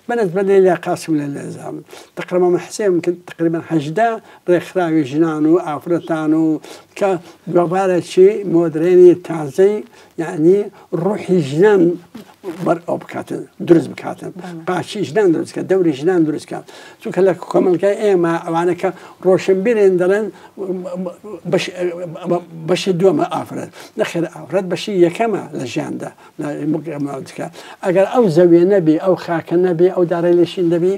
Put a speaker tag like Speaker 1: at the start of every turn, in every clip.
Speaker 1: بەنسبەت لەیلا قاسم لەیلا زامن تقریبا من حسێبم کرد تقریبا 18 ڕێکخراوی ژنان و ئافرەتان و کە گۆڤارێکی مۆدرێنی تازەی یعنی ڕوحی ژنان بەر ئەو بکاتن دروست بکاتن پاشی ژنان دروست کە دەوری ژنان دروست کات چونکە لە کۆمەڵگای ئێمە ئەوانە کە ڕۆشنبیرن دەڵێن بەشی دووەمە ئافرەت نەخێر ئافرەت بەشی یەکەمە لە ژیاندا ئەگەر ئەو زەویە نەبی ئەو خاکە نەبی ئەو دارەی لێشین دەبی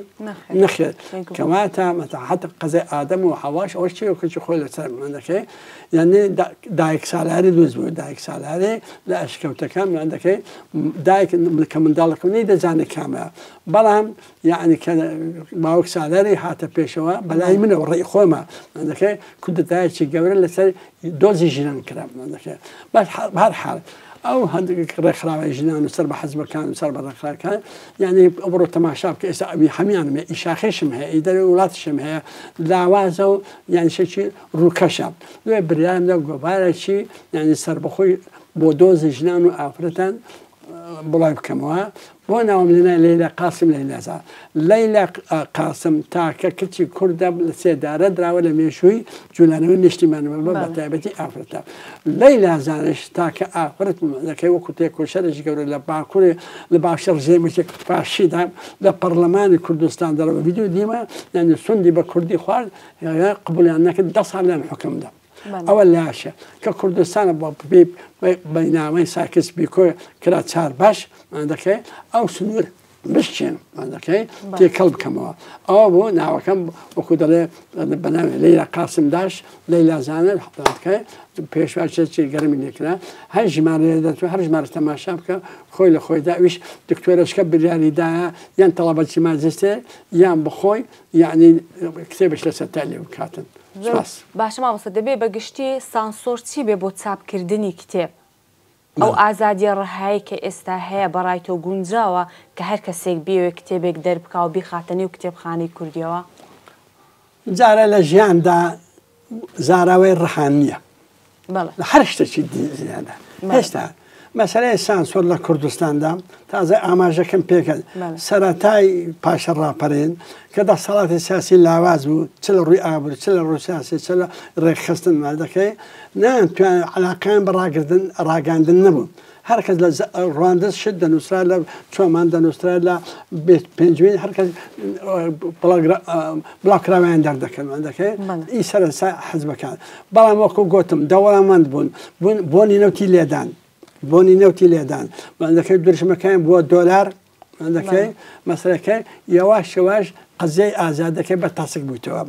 Speaker 1: نەخێر کەواتە حتا قەزای ئادەم و حەواش ئەوەش چیرۆکێکی خۆی لەسەر دەکەی یعنی دایک سالاری دروست بوو دایک سالاری لە ئەشکەوتەکان دەکەی دایک کە منداڵەکە نەی دەزانێت کامە بەڵام یعنی کە باوک سالاری هاتە پێشەوە بەلای منەوە ڕێی خۆمە دەکەی کودەتایەکی گەورە لەسەر دۆزی ژنان کرا دەکەی هەر حاڵ ئەو هەندێک ڕێکخراوی ژنان و سەر بە حەزبەکان و سەر بە ڕێکخراکان یعنی بڕۆ تەماشا بکە ئێستا ئەوی هەمیانم هەیە ئیشاخیشم هەیە ئی دەرەوەی وڵاتیشم هەیە لاوازە و یعنی شێکی ڕووکەشە دوێ بریارم دا گۆڤارێکی یعنی سەربەخۆی بۆ دۆزی ژنان و ئافرەتان بڵاوی بکەمەوە بۆ ناوم لێنا لەیلا قاسم لەیلا زا لەیلا قاسم تاکە کچی کوردە لە سێدارە دراوە لە مێژووی جولانەوەی نیشتیمانەوە بە تایبەتی ئافرەتە لەیلا زانش تاکە ئافرەت دەکەی وەکو تێکۆشەرێکی گەورە لە باکووری لە باشە ڕژێمێکی فاشیدا لە پەرلەمانی کوردستان دەرەوە ڤیدیۆ دیمە یعنی سوندی بە کوردی خوارد قبولیان نەکرد 10 ساڵ لەم حکومدا ئەوە لاشە کە کوردستانە بۆ بەینامەی ساکس بیکۆ کرا چار باش دەکەی ئەو سنوور بشکێن دەکەی تێکەڵ بکەمەوە ئەوە بۆ ناوەکەم وەکو دەڵێ بەناوێ لەیلا قاسم داش لەیلا زانە دەکەی پێشوازی گەرمی لێکرا هەر ژمارە دەتوە هەر ژمارە تەماشا بکە خۆی لە خۆیدا ویش دکتۆرەشکە بریاریدایە یان تەڵەبەتی ماجستێر یان بخۆی یعنی کتێبش لەسەر تالی بکاتن.
Speaker 2: زۆر باشە مامۆستا دەبێ بە گشتی سانسۆر چی بێ بۆ چاپکردنی کتێب؟ ئەو ئازادیە ڕەهایەی کە ئێستا هەیە بەڕای تۆ گونجاوە کە هەر کەسێک بیەوێ کتێبێک دەربکا و بیخاتە نێو کتێبخانەی کوردیەوە؟
Speaker 1: جارێ لە ژیاندا زاراوەی ڕەها نییە.
Speaker 2: بەڵێ.
Speaker 1: لە هەر شتێکی ژیاندا. هێشتا مەسەلەی سانسۆر لە کوردستاندا تازە ئاماژەکەم پێکرد سەرەتای پاشە ڕاپەرین کە دەسەڵاتی سیاسی لاواز بوو چ لە ڕووی ئابوور چ لە ڕووی سیاسی چ لە ڕێکخستن دەکەی نەیانتوان علاقەیان بە ڕاگردن ڕاگەاندن نەبوو هەر کەس لە ڕواندز شت دەنووسرا لە چۆمان دەنووسرا لە پێنجوین هەر کەس بڵاوکراوەیان دەردەکەن دەکەی ئی سەرەتا حزبەکان بەڵام وەکو گوتم دەوڵەمەند بوون بوون بۆنی نەوتی لێدان بۆنی نەوتی لێدان دەکەی درشمەکان بووە دۆلار دەکەی مەسەرەکەی یەواش یەواش قەزیەی ئازادەکەی بە تاسک بوویتەوە.